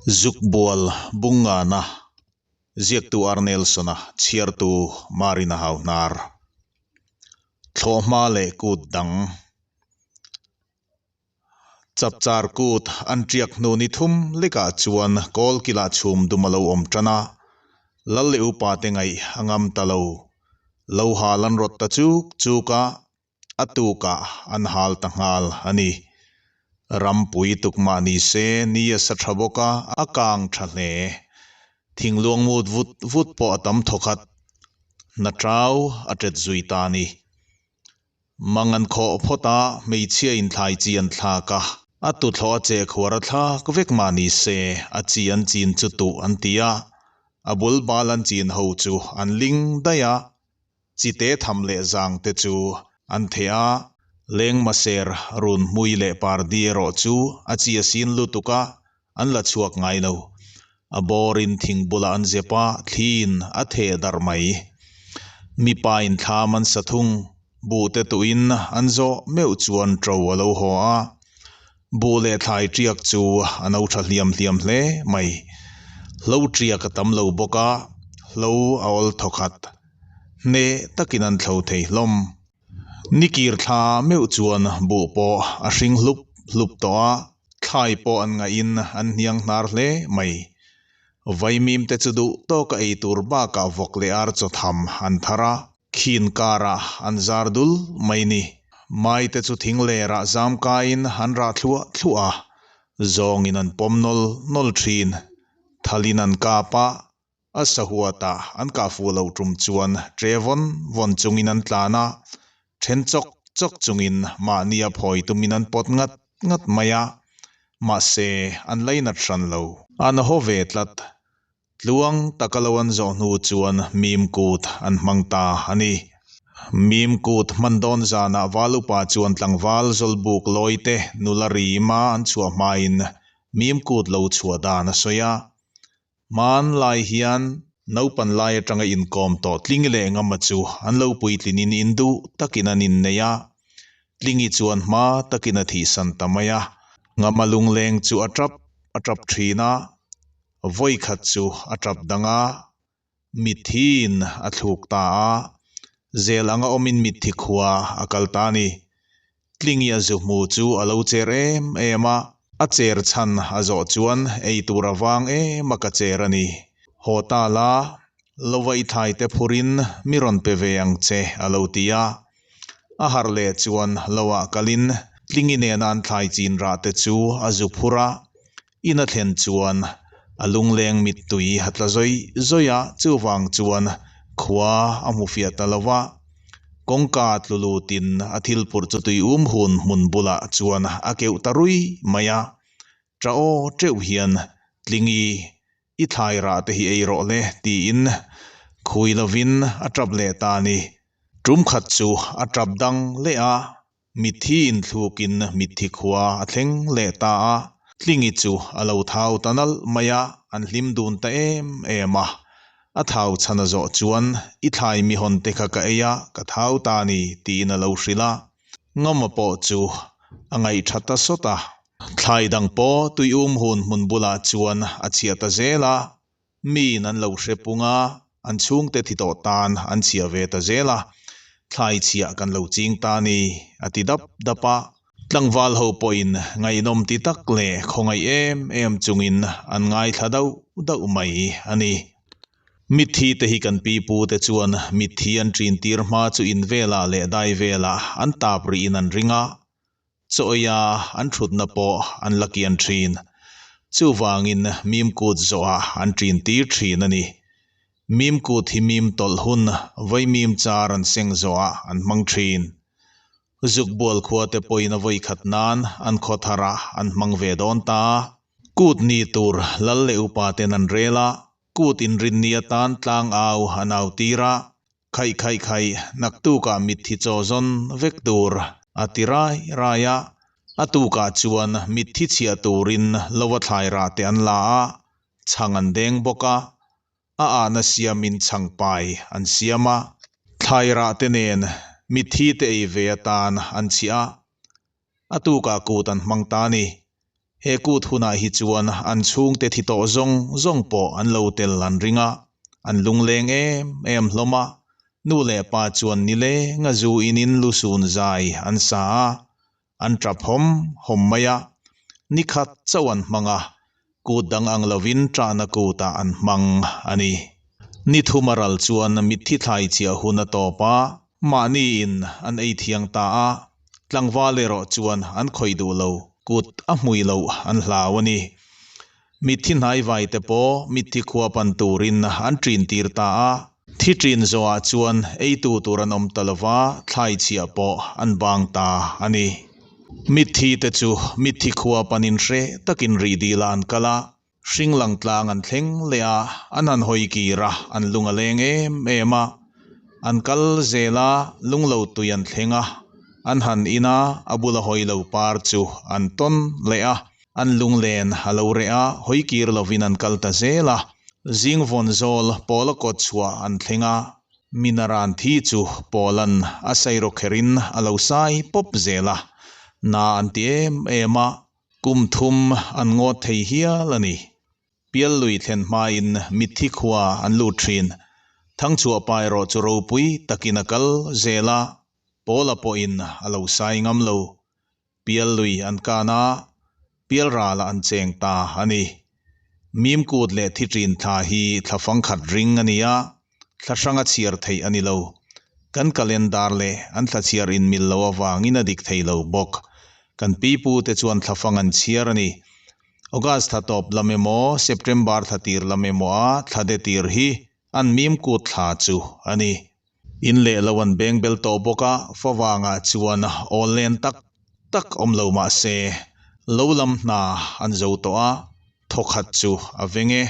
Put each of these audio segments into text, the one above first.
Zukbual Bungngana, ziaktu R. Nelson-a, chhiartu Marina Hauhnar. Thlawhhma leh kut dang. Chapchar kut an tiak hnu ni thum lekah chuan kawl kilah chhum dum a lo awm tan a, Lal leh upa te ngaih a ngam ta lo. Lo hal an rawt ta chuk chuk a, a tukah an hal ta nghal a ni. Rampui tukmah ni se ni a sa tha bawk a, a kang tha hle. Thingluang mut vut vut pawh a tam thawkhat. Hna tau a tet zui ta a ni. Mang an khawh phawt a, hmeichhia in thlai chi an thlak a, a tuthlawh a che khuar a thlak vek mah ni se, a chi an chin chu tuh an ti a, a bul bal an chin ho chu an ling daih a, chite tham leh zang te chu an theh a, leng maser run hmui leh pardi erawh chu a chi a sin lutuk a, an la chhuak ngai lo. A bawrin thing bulah an zep a, thliin a theh darh mai. Mipa in thlam an sa thung, buh te tuhin an zawh meuh chuan ṭo a lo haw a. Buh leh thlai ṭiak chu a no ṭha hliam hliam hle mai. Hlo ṭiak a tam lo bawk a, hlo a awl thawkhat. Hneh takin an thlo thei hlawm. Nikir thla meuh chuan buh pawh a hring hlup hlup tawh a, thlai pawh an ngaihin an hniang hnar hle mai. Vaimim te chu duh tawka ei tur bakah vawk leh ar chaw tham an thar a, khin karah an zar dul mai ni. Mai te chu thing lerah zam kaiin an rah thluah thluah a, zawngin an pawm nawl nawl thin. Thalin an kap a, A sahuata an kah fuh loh tum chuan ṭe vawn vawn chungin an tlan a, ṭhen chawk chawk chungin mahnia phawi tumin an pawt ngat ngat mai a, mahse an lainat hran lo. An haw ve tlat. Tluang taka lo an zawh hnu chuan mim kut an hmang ta a ni. Mim kut hman dawn zanah val upa chuan tlangval zawlbuk lawi te nula rima an chhuah hmain mim kut lo chhuah dan a sawi a. Hmanlai hian naupan lai atanga inkawm tawh Tlingi leh Ngama chu an lo puitlinin induh takin an innei a. Tlingi chuan hma takin a thihsan ta mai a. Ngama lungleng chu a tap a tap thin a, vawikhat chu a tap dang a, mithiin a thluk ta a. Zel anga awmin mitthi khua a kal ta a ni. Tlingi a zu hmu chu a lo cher em em a, a cher chhan a zawh chuan ei tur a vang em a ka cher a ni. Haw ta la, lova i thlai te phurin mi rawn pe ve ang che a lo ti a. A harh leh chuan lo ah kalin Tlingi nena an thlai chin rah te chu a zu phur a, in a thlen chuan a lungleng mittui a tla zawih zawih a, chuvang chuan khua a hmu fiah ta lo va. Kawngka tlu lutin a thil phurh chu tui um hun hmun bulah chuan a keuh ta rui mai a, Ṭa aw ṭeuh hian Tlingi i thlai rah te hi ei rawh le tiin khui lovin a ṭap leh ta a ni. Ṭum khat chu a ṭap dang leh a, Mitthi inthlukin mitthi khua a thleng leh ta a, Tlingi chu a lo thau ta nalh mai a, an hlim dun ta em em a. A thau chhan a zawh chuan, I thlai mi hawn te kha ka ei a, ka thau ta a ni, tiin a lo hrilh a. Ngawma pawh chu a ngaih tha ta sawt a. Thlai dang pawh tui um hun hmun bulah chuan a chhiah ta zel a, Miin an lo hre pung a, an chhungte thi tawh tan an chhiah ve ta zel a, thlai chhiah kan lo ching ta a ni, a ti dap dap a. Tlangval ho pawhin ngaihnawm ti tak leh khawngaih em em chungin an ngaithla dauh dauh mai a ni. Mitthi te hi kan pi pu te chuan mitthi an ṭin tir hma chu in velah leh dai velah an tap rihin an ring a, Chaw eia an thutna pawh an la kian thin. Chuvangin mim kut zawhah an ṭin tir thin a ni. Mim kut hi mim tawlh hun vaimim char an seng zawhah an hmang thin. Zukbual khuate pawhin a vawikhat nan an khaw tharah an hmang ve dawn ta. Kut ni tur lal leh upaten an rel a, kut inrinni atan tlang au an au tir a, Khaih khaih khaih, naktukah mitthi chaw zawn vek tur a ti rai rai a. A tukah chuan mitthi chhiah turin lova thlai rah te an la a, chhang an deng bawk a. A ahna siamin chhang pai an siam a. Thlai rah te nen mitthi te ei ve atan an chhiah a. A tukah kut an hmang ta a ni. He kut hunah hi chuan an chhungte thi tawh zawng zawng pawh an lo tel an ring a, an lungleng em em hlawm a. Nu leh pa chuan nilenga zu inin lusun zai an sa a, an tap hawm hawm mai a. Ni khat chauh an hmang a, kut dang ang lovin ṭahna kutah an hmang a ni. Ni thum a ral chuan mitthi thlai chiah hun a tawp a, mahniin an ei thiang ta a, tlangval erawh chuan an khawih duh lo, kut a hmui loh an hlau a ni. Mitthi hnaivai te pawh mitthi khua pan turin an ṭin tir ta a, thi ṭin zawhah chuan eitu tur an awm ta lova, thlai chhiah pawh an bang ta a ni. Mitthi te chu mitthi khua panin hreh takin rih dilah an kal a, Hring lang tlang an thleng leh a, an han hawi kir a, an lung a leng em em a. An kal zel a, lung lo tui an thleng a, an han in a, a bula hawi lo par chu an tawn leh a, an lung len a lo reh a, hawi kir lovin an kal ta zel a. Zing vawn zawl Pawla kawt chhuah an thleng a, Minaran thi chu Pawlan a sairawkherin a lo sai pawp zel a, na an ti em em a, Kum thum an ngawt thei hial a ni. Pial lui thlen hmain mitthi khua an lut thin. Thangchhuah pa erawh chu ropui takin a kal zel a, Pawla pawhin a lo sai ngam lo. Pial lui an kan a, pial ralah an cheng ta a ni. Mim kut leh thi ṭin thla hi thla fangkhat ring a ni a, thla hranga chhiar theih a ni lo. Kan calendar leh an thla chhiar inmil lo avangin a dik thei lo bawk. Kan pipu te chuan thla fang an chhiar a ni. August thla tawp lam emaw, September thla tir lam emaw a thla de tir hi an mim kut thla chu a ni. In leh lo an beng bel tawh bawk a, favangah chuan awl len tak tak awm lo mah se, lo lam hna an zo tawh a, thawkhat chu a veng e.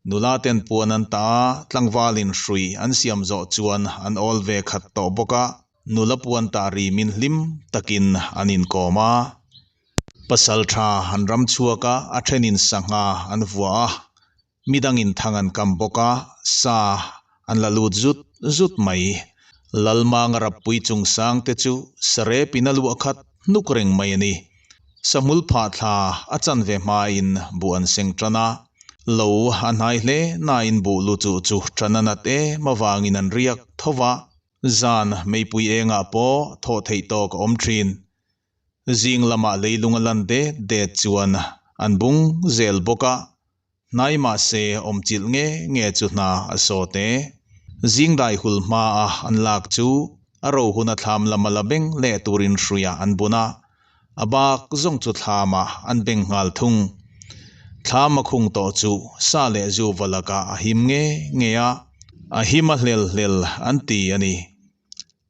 Nula ten puan an tah a, tlangvalin hrui an siam zawh chuan an awl ve khat tawh bawk a, nula puan tah ri min hlim takin an inkawm a. Pasal tha an ram chhuak a, a thenin sangha an vuah a, midangin thang an kam bawk a, sa an la lut zut zut mai. Lalmanga rappui chungsang te chu sarepin a luah khat hnuk reng mai a ni. Sahmul phah thla a chan ve hmain buh an seng tan a, lo a hnai hle nain buh lu chuh chu tan a nat em avangin an riak tho va, zan meipui engah pawh thawh theih tawk a awm thin. Zing lamah leilung a lan det det chuan an bung zel bawk a, Hnai mahse awmchilh nge nge chu hna a sawt e. Zingdai hul hma a an lak chu a ro hun a thlam lam a la beng leh turin hruiah an bun a, a bak zawng chu thlamah an beng nghal thung. Thlam a khung tawh chu sa leh zu va lakah a him nge nge a, a him a hlel hlel an ti a ni.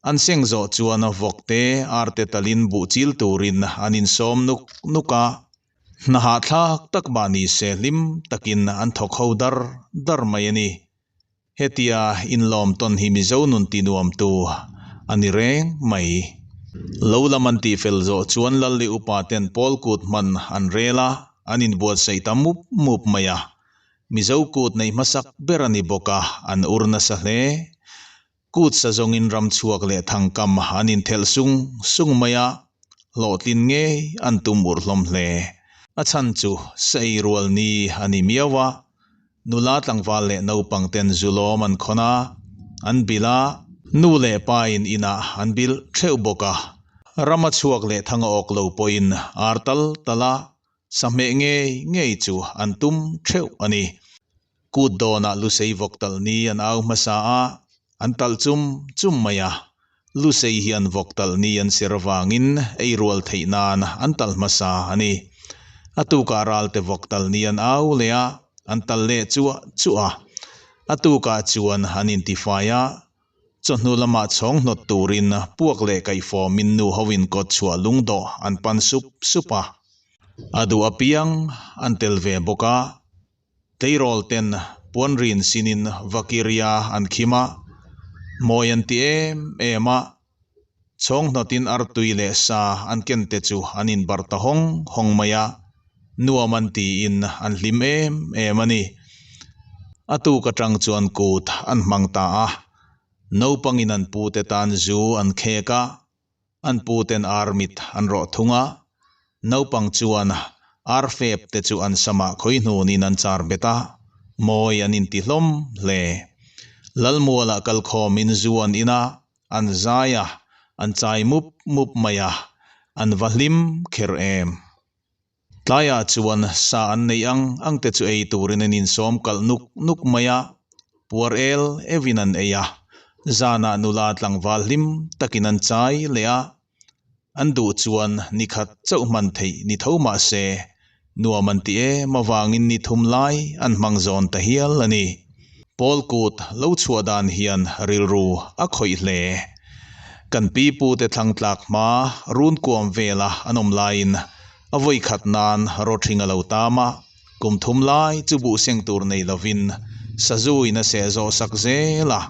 An seng zawh chuan vawkte arte talin buh chil turin an insawm nuk nuk a. Hna hahthlak tak mah ni se hlim takin an thawk ho dar dar mai a ni. Hetia inlawm tawn hi Mizo nun ti nuamtu a ni reng mai. Lo lam an tihfel zawh chuan Lalli upa ten pawl kut hman an rel a, an inbuatsaih ta mup mup mai a. Mizo kut neih hmasak ber a ni bawk a, an ur nasa hle. Kut sa zawngin ram chhuak leh thangkam an inthelh sung sung mai a, hlawhtlin ngei an tum urh hlawm hle. A chhan chu sa ei rual ni a ni miau a, nula tlangval leh naupang ten zu lawm an khawn a, an bilh a, nu leh pa in inah an bilh theuh bawk a, rama chhuak leh thang a awk lo pawhin ar tal tal a, sa hmeh ngei ngei chu an tum theuh a ni. Kut dawnah Lusei vawk talh ni an au hmasa a, an talh chum chum mai a. Lusei hian vawk talh ni an ser avangin ei rual theih nan an talh hmasa a ni. A tukah ralte vawk talh ni an au leh a, an talh leh chuah chuah a. A tukah chuan an intifai a, chawhnu lamah chhawng hnawt turin puak leh kaihfawmin nu hoin kawt chhuah lungdawh an pan sup sup a. A duh apiang an tel ve bawk a. Tleirawl ten puan rin sinin vakiria an khim a, mawi an ti em em a, chhawng hnawtin artui leh sa an ken te chu an inbarh ta hawng hawng mai a, nuam an tiin an hlim em em a ni. A tuk atang chuan kut an hmang ta a, naupangin an pute tan zu an khek a, An pu ten armit an rawh thung a, naupang chuan Arfep te chu an samah khawihnunin an char bet a, mawi an inti hlawm hle. Lalmualah kalkhawmin zu an in a, an zai a, an chai mup mup mai a, an va hlim kher em. Tlaiah chuan sa an neih ang ang te chu ei turin an insawm kalh nuk nuk mai a, puar el euhin an ei a, zanah nula tlangval hlim takin an chai leh a, an duh chuan ni khat chauh hman theih ni tho mah se, nuam an ti em avangin ni thum lai an hmang zawn ta hial a ni. Pawl kut lo chhuah dan hian rilru a khawih hle. Kan pi pute thlang tlak hma run kuam vela an awm laiin a vawi khat nan rawthing a lo tam a, kum thum lai chu buh seng tur nei lovin sazu in a seh zawh sak zel a.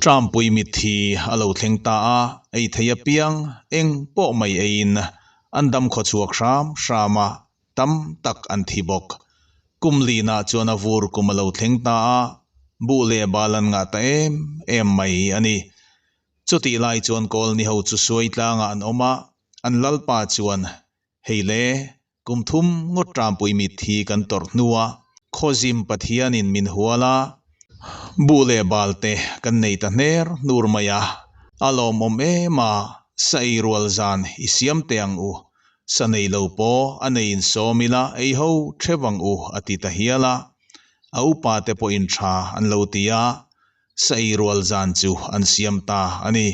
Trumpui mitthi a lo thleng ta a, ei thei apiang eng pawh mai eiin an dam khawchhuak hram hram a, tam tak an thi bawk. Kum linah chuan a vur kum a lo thleng ta a, buh leh bal an ngah ta em em mai a ni. Chutih lai chuan Kawlni ho chu suai tlangah an awm a, an lalpa chuan, Hei le, kum thum ngawt ṭampui mitthi kan tawrh hnua Khawzim Pathianin min hual a, buh leh bal te kan nei ta hner hnur mai a, a lawmawm em a, sa ei rual zan i siam teh ang u, Sa nei lo pawh a nei insawm ila ei ho theuh ang u a ti ta hial a, a upa te pawhin tha an lo ti a, sa ei rual zan chu an siam ta a ni.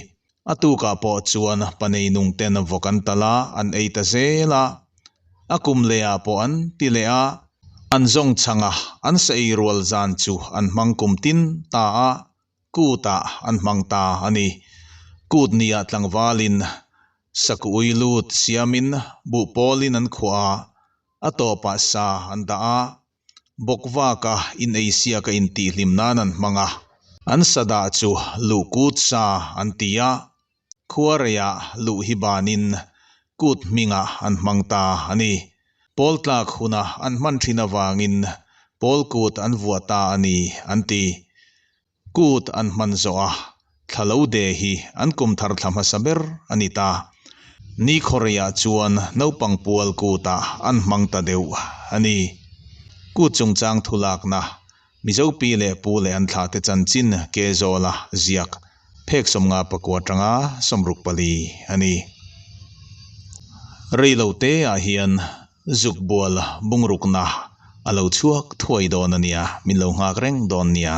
A tukah pawh chuan pa nei nung ten vawk an talh a, an ei ta zel a, a kum lehah pawh an ti leh a, an zawng chhang a, an sa ei rual zan chu an hmang kum tin ta a, Kut-ah an hmang ta a ni. Kut nia tlangvalin Sakuui lut siamin buhpawlin an khuah a, a tawpah sa an dah a, bawkvaka in eisiaka intihhlim nan an hmang a. An sa dah chu luh kut sa an ti a, khuareiah luh hi banin kut hmingah an hmang ta a ni. Pawl tlak huna an hman thin avangin pawl kut an vuah ta a ni an ti. Kut an hman zawh a, thla lo de hi an kum thar thla hmasa ber a ni ta. Ni khawreiah chuan naupang pual kutah an hmang ta deuh a ni. Kut chungchang thu lakna Mizo pi leh pu leh an thlahte chanchin ke zawla ziak phek 59 atanga 64 a ni. Reilo te ah hian zuk bual bungrukna a lo chhuak thuai dawn a nia, min lo nghak reng dawn nia.